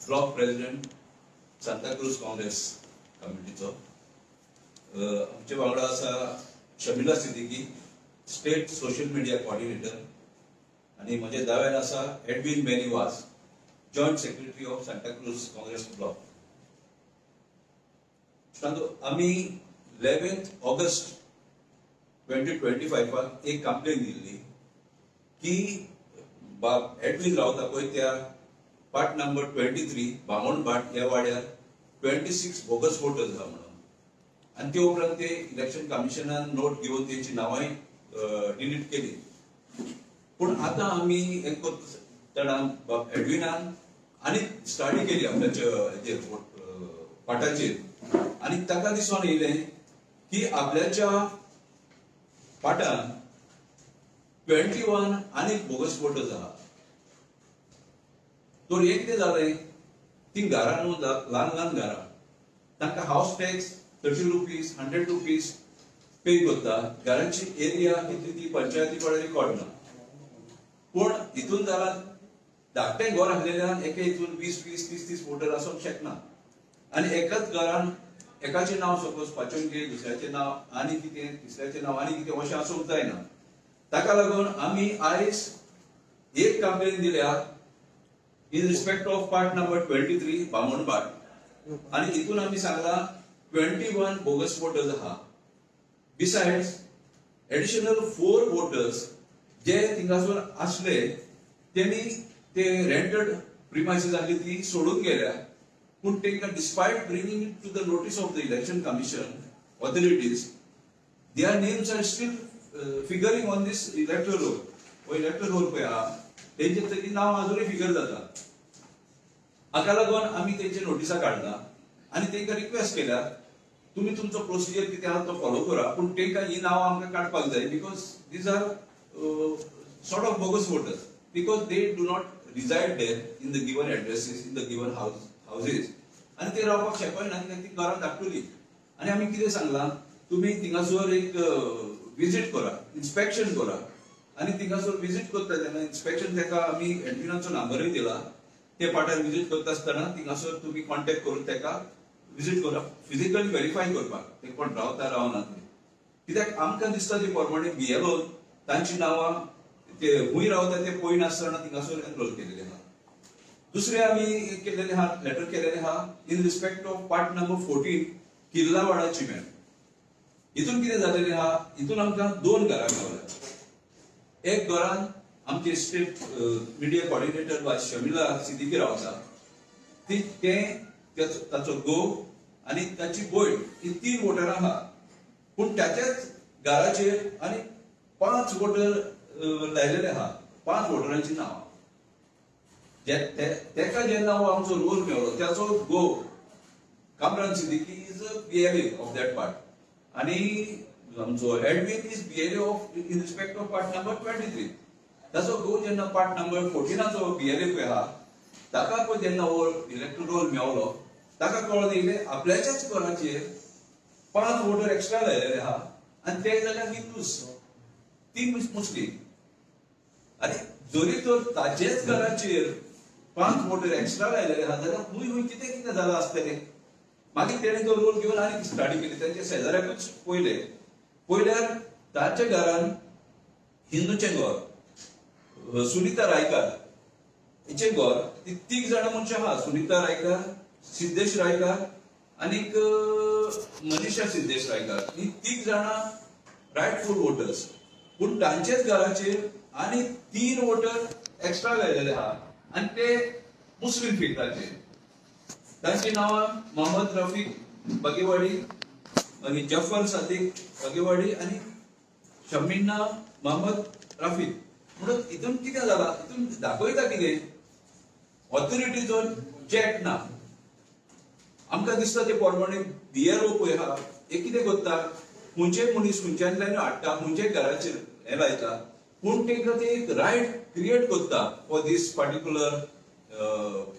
Block president Santacruz Congress कमिटीचो. आमचे वांगडा आसा Shamila Siddiqui, state social media coordinator, आनी म्हज्या दाव्यान आसा Edwin Benny Vaz, joint secretary of Santacruz Congress block. आमी 11 ऑगस्ट 2025 एक कंप्लेन दिल्ली की बाब एडविन रावता पळय त्या पार्ट नंबर 23 बामणभाट ह्या वाड्यार 26 बोगस वोटर्स आहा म्हणून. आनी ते उपरांत ते इलेक्शन कमिशनान नोट घेवन तेंची नांवांय डिलीट केली. पूण आतां आमी हें करतना बाब एडविनान आनी स्टडी केली आपल्याच्या हेजेर पाटाचेर, आनी ताका दिसून येयलें की आपल्याच्या पाटान 21 आनी बोगस वोटर्स आहा. तर हें कितें जालें, ती घरां न्हू ल्हान ल्हान घरां, तांकां house tax 30 rupees 100 rupees pay करता. घरांची एरिया कितली ती पंचायती कडेन रिकॉर्ड ना. पूण हितून जाला धाकटें घर आसलेल्यान एके हितून 20 20 30 30 वोटर आसूंक शकना. आनी एकाच घरान एकाचें नांव सपोज पाचनगे, दुसऱ्याचें नांव आनी कितें, तिसऱ्याचें नांव आनी कितें, अशें आसूंक जायना. ताका लागून आमी आयज एक कंप्लेन दिल्या in respect of part number 23 Bamanbhat, आनी हितून आमी सांगला 21 बोगस वोटर्स आहा. बिसायड्स एडिशनल 4 वोटर्स जे थिंगासर आसले तेणी ते रेंटेड प्रिमायसीस आसली ती सोडून गेल्या. पूण तांकां despite bringing it to the notice of the election commission authorities, their names are still figuring on this electoral roll. हो इलेक्टोरल रोल पळय आहा तेंचे तरी नांव अजुनूय फिगर जाता. हाका लागून आमी तेंचे नोटिसां काडला आनी तांकां रिक्वेस्ट केल्या तुमी तुमचो प्रोसिजर कितें आहा तो फॉलो करा, पूण तांकां ही नांवां आमकां काडपाक जाय because these are sort of bogus voters because they do not reside there in the given addresses, in the given houses. आनी ते रावपाक शकना कित्याक ती घरां धाकटुली. आनी आमी कितें सांगलां, तुमी थिंगासर एक विजीट करा, इन्स्पेक्शन करा. आनी थिंगासर विजीट करता तेन्ना इन्स्पेक्शन ताका आमी एडमिनाचो नंबरूय दिला. ते पाटार विजीट करता आसतना थिंगासर तुमी कॉन्टेक्ट करून ताका विजीट करा, फिजिकली व्हेरीफाय करपाक ते कोण रावता रावना ते. कित्याक आमकां दिसता ते प्रमाणे बीएलओ तांची नांवां ते खंय रावता ते पळयनासतना थिंगासर एनरोल केलेले आहा. दुसरें आमी केलेले आहा, लेटर केलेले आहा in respect of part number 14 Kirlawada Chimel. हितून कितें जालेलें आहा, हितून आमकां 2 घरां गावल्या. एक घरान आमचे स्टेट मिडिया कॉर्डिनेटर वा शमिला सिद्दीकी रावता, ती ते ताचो घोव आनी ताची भयण ही 3 वोटरां आहा. पूण ताच्याच घराचेर आनी 5 वोटर लायलेले आहा, 5 वोटरांची नांवां. तेका जेन्ना हो आमचो रोल मेळ्ळो त्याचो घोव Kamran Siddiqui is a BLA of that part, आनी आमचो Edwin is BLA of in respect of part number 23. ताचो घोव जेन्ना पार्ट नंबर 14 बीएलए पळय आहा ताका पळय जेन्ना हो इलेक्ट्रल रोल मेवलो ताका कळोन येयलें आपल्याच्याच घराचेर 5 वोटर एक्स्ट्रा लायलेले आहा आनी ते जाल्यार हिंदूस, 3 मुस्लीम. आनी जरी तर ताचेच घराचेर 5 वोटर एक्स्ट्रा लायलेले आहा जाल्यार खूंय खूंय कितें कितें जालां आसतलें. मागीर तेणें तो रोल घेवन आनी स्टडी केली, तांच्या शेजाऱ्याकूच पळयलें, पळयल्यार ताच्या घरान हिंदूचें घर, सुनीता रायकार हिचें घर, ती 3 जाणां मनशां आहा, सुनीता रायकार, सिद्धेश रायकार आनीक मनीषा सिद्धेश रायकार, ही 3 जाणां रायटफूल वोटर्स. पूण तांचेच घराचेर आनी 3 वोटर एक्स्ट्रा लायलेले आहा आनी ते मुस्लीम फेताचे. तांची नांवां मोहम्मद रफीक बागेवाडी, मागीर जफर सादीक बागेवाडी आनी शमीना मोहम्मद रफीक. म्हणून हितून कितें जालां, हितून दाखयता कितें ऑथॉरिटीचो चॅक ना. आमकां दिसता ते प्रमाणे बीएलओ पळय आहा हे कितें करता, खंयचे मनीस खंयच्यानल्यान हाडटा, खंयचे घराचेर हें लायता, पूण तांकां ते एक रायट क्रिएट करता for this particular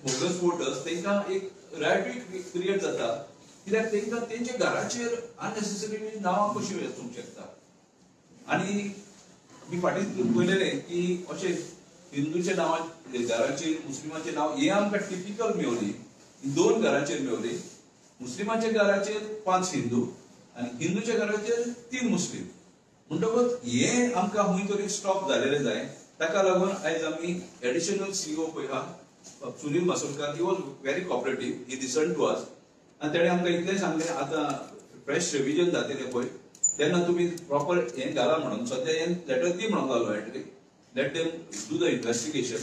bogus voters. तांकां एक रायटूय क्रिएट जाता कित्याक तांकां तेंच्या घराचेर अननेसेसरी नांवां कशीं वचूंक शकता. आनी मी फाटीं पळयलेलें की अशें हिंदूच्या नांवा घराचेर मुस्लिमाचें नांव हें आमकां टिपिकल मेवली. 2 घरांचेर मेवली, मुस्लिमाच्या घराचेर 5 हिंदू आनी हिंदूच्या घराचेर 3 मुस्लीम. म्हणटकच हें आमकां खंय तरी स्टॉप जालेलें जाय. ताका लागून आयज आमी एडिशनल सीईओ पळय आहा Sunil Masolkar, he was very cooperative, he listen to us आनी तेणें आमकां इतलें सांगलें आतां फ्रेश रिविजन जातलें पळय तेन्ना तुमी प्रॉपर हें घाला म्हणून. सद्या हें लेटर दी म्हणूंक लागलो at least let them do the investigation.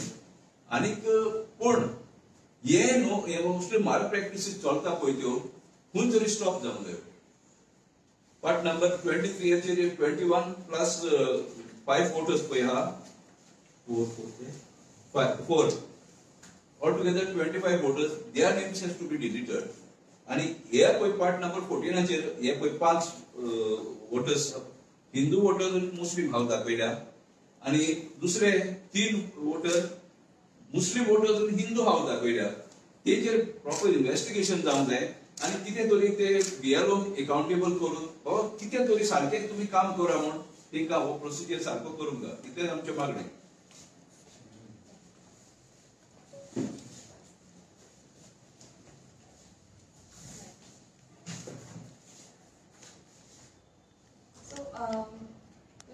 आनीक पूण हे न्हू हे मोस्टली माल प्रॅक्टिसीस चलता पळय त्यो खंय तरी स्टॉप जावंक जायो. पार्ट नंबर 23 21 प्लस 5 वोटर्स पळय आहा, 4 altogether 25 voters, their names has to be deleted. आणि हे पळय पार्ट नंबर 14 हे पळय 5 वोटर्स हिंदू वोटर्स आनी मुस्लीम हांव दाखयल्या आनी दुसरे 3 वोटर मुस्लीम वोटर्स आनी हिंदू हांव दाखयल्या. तेचेर प्रॉपर इन्वेस्टिगेशन जावंक जाय आनी कितें तरी ते बीएलओ एकाउंटेबल करून बाबा कितें तरी सारकें तुमी काम करा म्हूण तांकां हो प्रोसिजर सारको करूंक जाय. इतलेंच आमचें मागणें.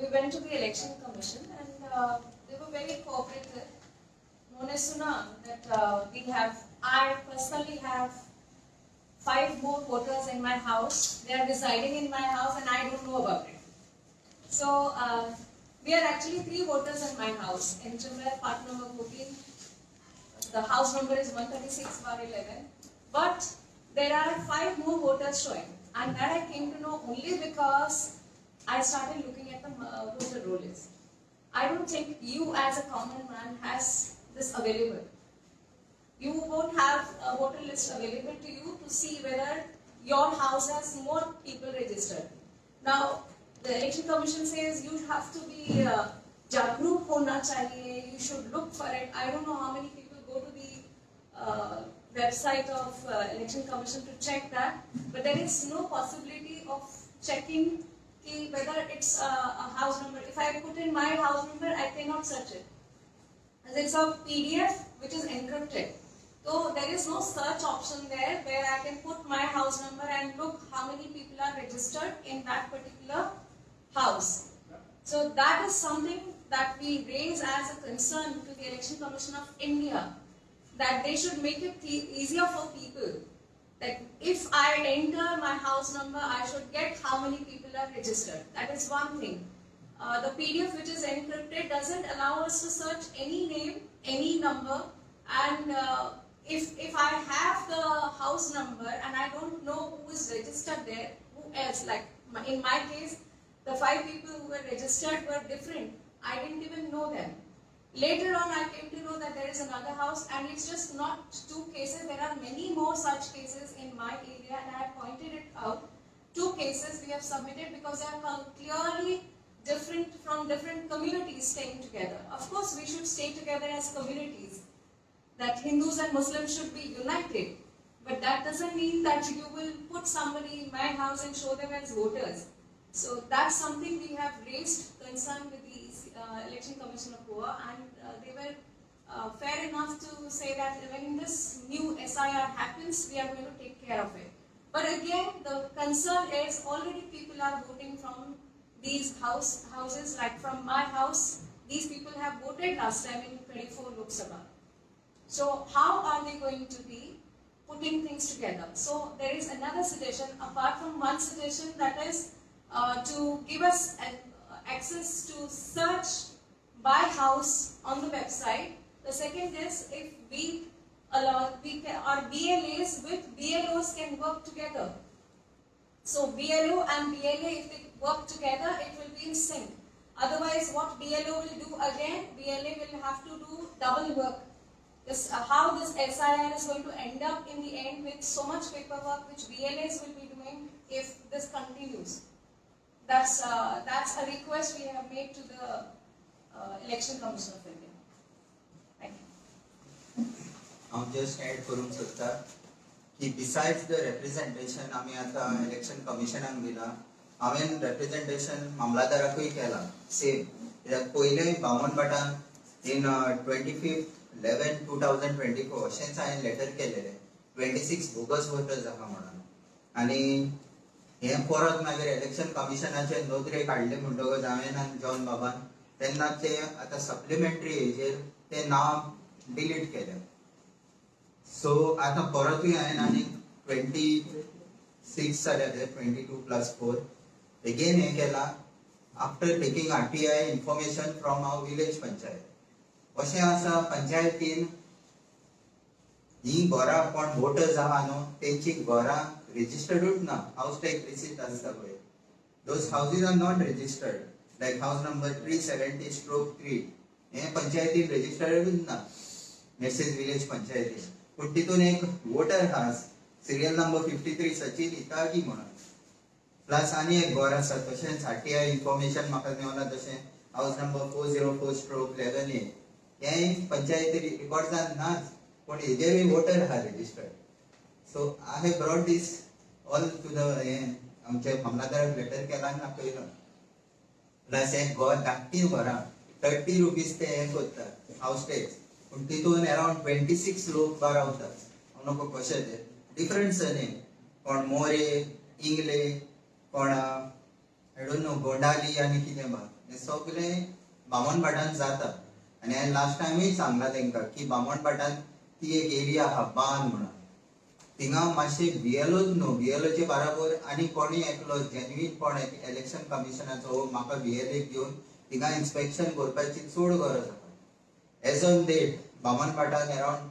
We went to the Election Commission and they were very cooperative. Known as Suna that we have, I personally have 5 more voters in my house. They are residing in my house and I don't know about it. So we are actually 3 voters in my house. In Chimber, part number 14, the house number is 136/11. But there are 5 more voters showing, and that I came to know only because I started looking at the voter roll list. I don't think you as a common man has this available. You won't have a voter list available to you to see whether your house has more people registered. Now, the Election Commission says you have to be jagruk hona chahiye, you should look for it. I don't know how many people go to the website of Election Commission to check that, but there is no possibility of checking whether it's a house number. If I put in my house number, I cannot search it. As it's a PDF which is encrypted. So there is no search option there where I can put my house number and look how many people are registered in that particular house. So that is something that we raise as a concern to the Election Commission of India, that they should make it easier for people. That if I enter my house number, I should get how many people are registered. That is one thing. The PDF which is encrypted doesn't allow us to search any name, any number, and if I have the house number and I don't know who is registered there, who else, like in my case, the 5 people who were registered were different. I didn't even know them. Later on, I came to know that there is another house, and it's just not 2 cases. There are many more such cases in my area, and I have pointed it out. 2 cases we have submitted because they are clearly different from different communities staying together. Of course, we should stay together as communities, that Hindus and Muslims should be united. But that doesn't mean that you will put somebody in my house and show them as voters. So that's something we have raised concern with the Election Commission of Goa, and they were fair enough to say that when this new SIR happens, we are going to take care of it. But again, the concern is already people are voting from these houses, like from my house, these people have voted last time in 24 Lok Sabha. So how are they going to be putting things together? So there is another suggestion, apart from one suggestion, that is to give us access to search by house on the website. The second is if we allow, we can, our BLAs with BLOs can work together. So BLO and BLA, if they work together, it will be in sync. Otherwise, what BLO will do again, BLA will have to do double work. This, how this SIR is going to end up in the end with so much paperwork which BLAs will be doing if this continues. That's a request we have made to the Election Commission of India. Thank you. हांव just add करूंक सोदता की besides the representation आमी आतां election कमिशनाक दिला, हांवें representation मामलादाराकूय केला same. कित्याक पयले बामणभाटान इन 25/11/2024 अशेंच हांवें लेटर केलेलें 26 बोगस वोटर्स आहा म्हणून. आनी हें परत मागीर इलेक्शन कमिशनाचे नदरेक हाडलें म्हणटकच हांवें आनी जॉन बाबान तेन्ना ते आतां सप्लिमेंटरी हेजेर ते नांव डिलीट केलें. सो आतां परतूय हांवें आनी 26 जाल्या ते 22+4 एगेन हें केलां after taking RTI information from our village panchayat. अशें आसा पंचायतीन ही घरां कोण वोटर्स आहा न्हू तेंची घरां रजिस्टर्डूच ना, हावस टॅक्स रिसीट आसता पळय, those houses are not registered. Like house number 370/3 हें पंचायतीन रजिस्टर्डूच ना, मेसेज विलेज पंचायतीन. पूण तितून एक वोटर आहा सिरियल नंबर 53 सचिन इतागी म्हणून. प्लस आनी एक घर आसा तशेंच आरटीआय इन्फॉर्मेशन म्हाका मेवला तशें हावस नंबर 404/11A हें पंचायती रिकॉर्ड्सान नाच, पूण हेजेरूय वोटर आहा registered. So I have brought this all to the हें आमचे मामलादाराक लेटर केला आनी दाखयलो. प्लस एक घर धाकटी घरां 30 रुपीज ते हें करता हावस टॅक्स, पूण तितून अरावंड 26 लोक बार रावतात. हांव नको कशें ते डिफरंट सरनेम, कोण मोरे, इंगले, कोण I don't know Gondali आनी कितें बा, हें सगळें बामणभाटान जाता. आनी हांवें लास्ट टायमूय सांगलां तांकां की बामणभाटान ती एक एरिया आहा बान म्हणून, थिंगा मातशें बीएलओच न्हू, बीएलओचे बराबर आनी कोणूय एकलो जेन्युइन कोण इलेक्शन कमिशनाचो म्हाका बीएलए घेवन थिंगा इन्स्पेक्शन करपाची चड गरज आहा. एज ऑन डेट बामणभाटान अरावंड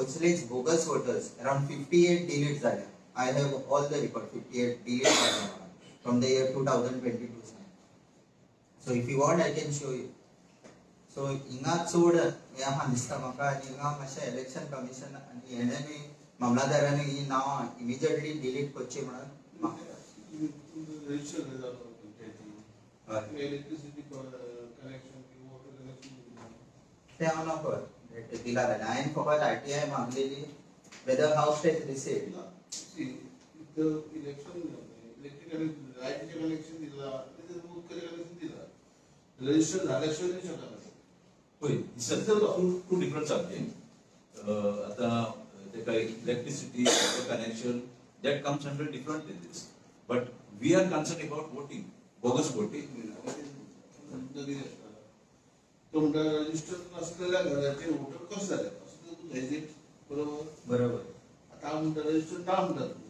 असलेच बोगस वोटर्स अरावंड 58 डिलीट जाल्या. I have all the record 58 delete जाल्या from the year 2022. So if you want I can show you. So हिंगा चड हें आहा दिसता म्हाका आनी हिंगा मातशें इलेक्शन कमिशन आनी हेणेनूय मामलादारांनी ही नांवां इमिजिएटली डिलीट करची म्हणून. तें हांव नको दिला जाल्यार हांवें फकत आरटीआय मागलेली वेदर हावस टॅक्स रिसीट. लायटीचें कनेक्शन दिला, उदकाचें कनेक्शन दिला, रजिस्टर झाल्याशिवाय दिवं शकना. पळय टू डिफरंट सब्जेक्ट. आतां ताका electricity connection that comes under different this, but we are concern about voting, bogus voting. तो म्हणटा रजिस्टर नासलेल्या घराचे वोटर कशें जाले असो तूं हेजिट बरोबर बरोबर. आतां हांव म्हणटा रजिस्टर ना म्हणटा तूं,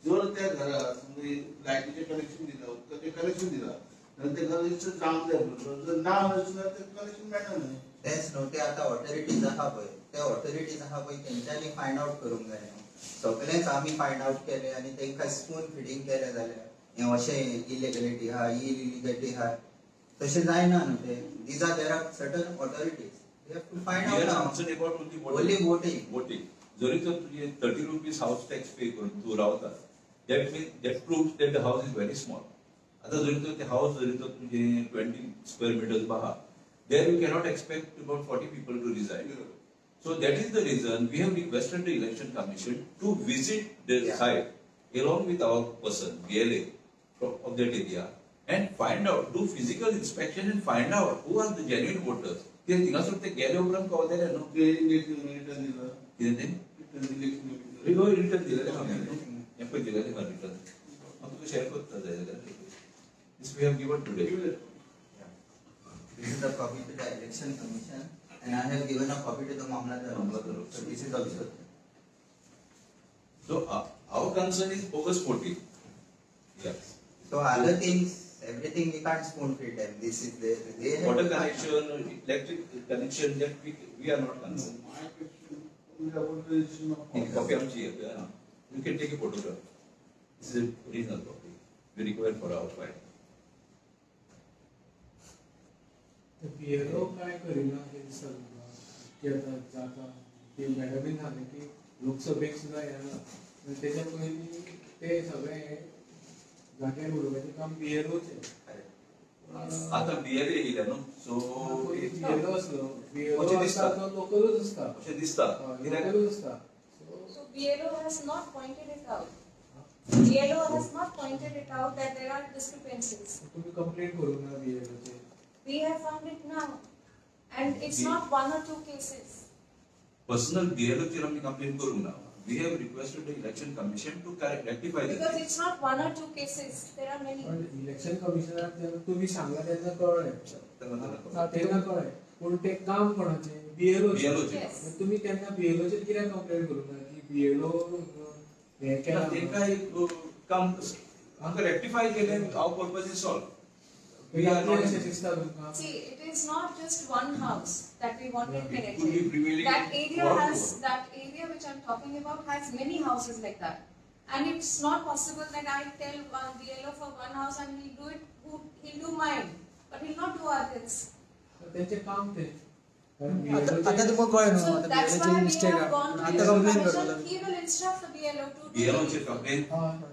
जर त्या घराक समजा लायटीचें कनेक्शन दिलां, उदकाचें कनेक्शन दिलां जाल्यार तें घर रजिस्टर जावंक जाय, जर ना रजिस्टर जाल्यार तें कनेक्शन मेळना न्हय. तेंच न्हू, ते आतां ऑथॉरिटीज आहा पळय, ते ऑथॉरिटीज आहा पळय तेंच्यांनी फायंड आवट करूंक जाय न्हू. सगळेंच आमी फायंड आवट केलें आनी तेंकां स्पून फिडींग केलें जाल्यार हें अशें इलिगलिटी आहा, ही इलिगलिटी आहा, तशें जायना न्हू तें. These are there are certain authorities, they have to find We are out. concerned about only voting. Only voting. Voting. जरी तर तुजे 30 रुपीज हावस टॅक्स पे करून तूं रावता, that mean that proves that the house is very small. आतां जरी तर ते हावस जरी तर तुजें 20 स्क्वेअर मिटर्स आहा, there you cannot expect about 40 people to reside. So that is the reason we have requested the Election Commission to visit the site along with our person, BLA of that area, and find out, do physical inspection and find out who are the genuine voters. ते थिंगासर ते गेले उपरांत कळटलें न्हू return दिला कितें तें, return return दिलेलें आहा हें पळय दिलेलें आहा रिटर्न, हांव तुका शेअर करता जाय जाल्यार. This we have given today. This is the copy to the Election Commission and I have given a copy to the Mamlatdar also. So this is also. So our concern is bogus voting. Yes. So other things, everything we can't spoon feed them. This is the they have water connection, electric connection, that we are not concerned. My question only about the registration of copy आमची You can take a photograph. This is original copy. We require for our file. BLO काय करिना हें दिसता तुमकां की आतां जाता की मॅडमीन सांगलें की लोकसभेक सुद्दां येना, तेच्या पयलीं ते सगळें जाग्यार उडोवपाचें काम बीएलओचें. आतां बीएलए येयल्या न्हू, सो बीएलओ आसलो, बीएलओ आसता तो लोकलूच आसता अशें दिसता, लोकलूच आसता. So BLO has not pointed it out. BLO has not pointed it out that there are discrepancies. तुम्ही कंप्लेंट करूंक ना बीएलओचेर? We have found it now, and It's not one or two cases. Personal बीएलओचेर आमी complain करूंक ना. We have requested the Election Commission to rectify the Because it's not one or two cases, there are many. पण election कमिशनाक जेन्ना तुमी सांगला तेन्ना कळ्ळें, तेन्ना कळ्ळें, पूण तें काम कोणाचें? बीएलओचें. तुमी तेन्ना बीएलओचेर कित्याक कंप्लेन करूंक ना की बीएलओ हें केलां? तेंकां एक काम आमकां रेक्टिफाय केलें, our purpose is solve. See, it is not just one house that we want it connected. That area has, that area which I'm talking about has many houses like that, and it's not possible that I tell one BLO for one house and he'll do it. He'll do mine, but he'll not do others. तेंचें काम तें. आता तुमकां कळ्ळें न्हू आतां बीएलओची mistake आतां complain करता. He will instruct the BLO to do. बीएलओचेर complain.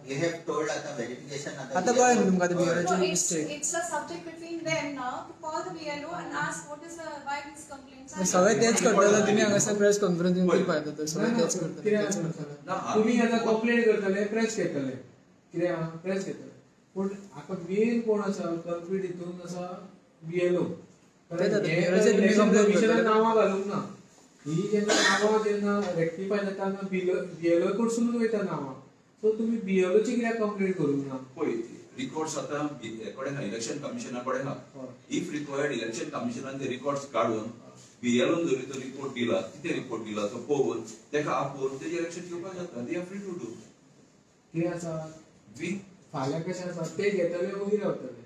We have told आतां verification आतां कळ्ळें न्हू तुमकां आतां बीएलओची mistake. It's a subject between them now to call the BLO and ask what is the why these complaints are. सगळे तेच करतले, तुमी हांगासर प्रेस कॉन्फरन्स दिवन फायदो तो सगळे तेच करतले. तुमी आतां कंप्लेन करतले, प्रेस घेतले, कितें आहा प्रेस घेतले, पूण आतां मेन कोण आसा कल्प्रीट हितून आसा बीएलओ. नांवां घालूंक ना, ही जेन्ना नांवां जेन्ना रेक्टिफाय जाता तेन्ना बीएलओ कडसूनच वयता नांवां. सो तुमी बीएलओची कित्याक कंप्लेन करूंक ना? पळय रिकॉर्ड्स आतां कडेन आहा, इलेक्शन कमिशना कडेन आहा. If required election कमिशनान ते रिकॉर्ड्स काडून बीएलओन जरी तो रिपोर्ट दिला, कितें रिपोर्ट दिला तो पळोवन तेका आपोवन तेजेर एक्शन घेवपाक जाता. They are free to do. कितें आसा फाल्यां कशें आसा ते घेतले वगीर रावतले.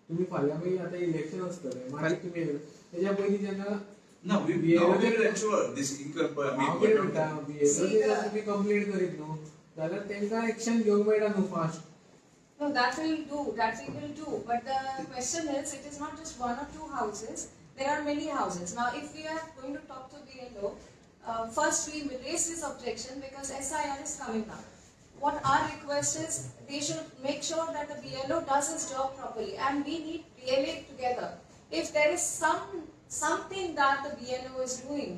तुमी फाल्यां मागीर आतां इलेक्शन आसतलें, मागीर तुमी तेज्या पयलीं जेन्ना ना बीएलओचेर तुमी कंप्लेन करीत न्हू जाल्यार तेंकां एक्शन घेवंक मेळटा न्हू fast. No, that will do, that we will do. But the question is, it is not just one or two houses, there are many houses. Now, if we are going to talk to BLO, first we raise this objection because SIR is coming now. What our request is, they should make sure that the BLO does his job properly, and we need BLA together. If there is something that the BLO is doing,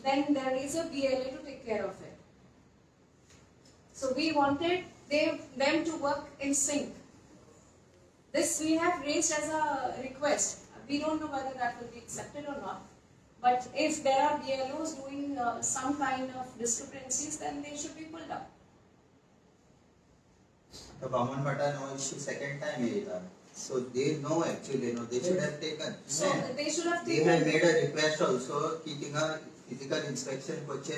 then there is a BLA to take care of it. So we wanted them to work in sync. This we have raised as a request. We don't know whether that will be accepted or not. But if there are BLOs doing some kind of discrepancies, then they should be pulled up. The Bamanbata no issue second time येयला. So they know actually, no, they should have taken. So they should have taken. They have made a request also की थिंगा physical inspection करचे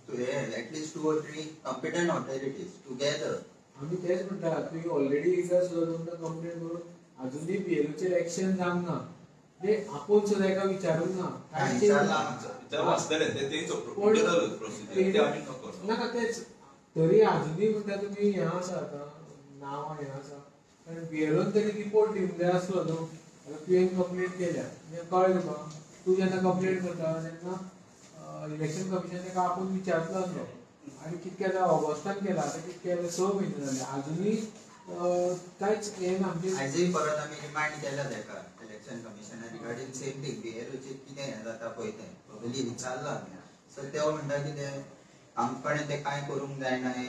with at least 2 or 3 competent authorities together. आमी तेच म्हणटा, तुवें already एकदां सुद्दां दोनदां कंप्लेन करून अजुनूय बीएलओचेर एक्शन जावंक ना. ते आपोवन सुद्दां एका विचारूंक ना. नाका तेच तरी अजुनूय म्हणटा तुमी हें आसा आतां नांवां हें आसा, कारण बीएलओन तरी रिपोर्ट दिवंक जाय आसलो न्हू. आतां तुवें कंप्लेन केल्या, कळ्ळें तुका, तूं जेन्ना कंप्लेन करता तेन्ना इलेक्शन कमिशन ताका आपोवन विचारतलो आसलो. आनी कितके आतां ऑगस्टान केला, आतां कितके 6 म्हयने जाले अजुनूय कांयच हें ना. आमचें आयजूय परत आमी रिमांड केला ताका election commissioner regarding same thing, बीएलओचेर कितें हें जाता पळय तें पयलीं विचारलां आमी. सो ते म्हणटा कितें आमकां तें कांय करूंक जायना, हें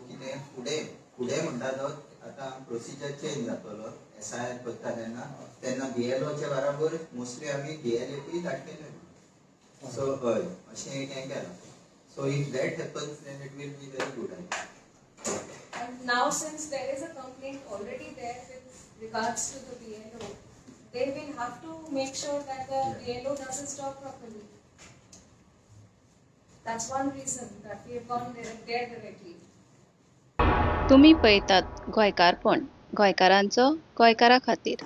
कितें फुडें फुडें म्हणटा तो आतां प्रोसिजर चेंज जातलो. एसआयआर करता तेन्ना तेन्ना बीएलओच्या बराबर मोस्टली आमी बीएलएकूय धाडटले. सो हय अशें एक हें केलां. So if that happens then it will be very good. And now since there is a complaint already there with regards to the BLO, they will have to make sure that the BLO does his job properly. That's one reason that we have gone there directly. तुम्ही पळयतात गोंयकारपण, गोंयकारांचो गोंयकारा खातीर.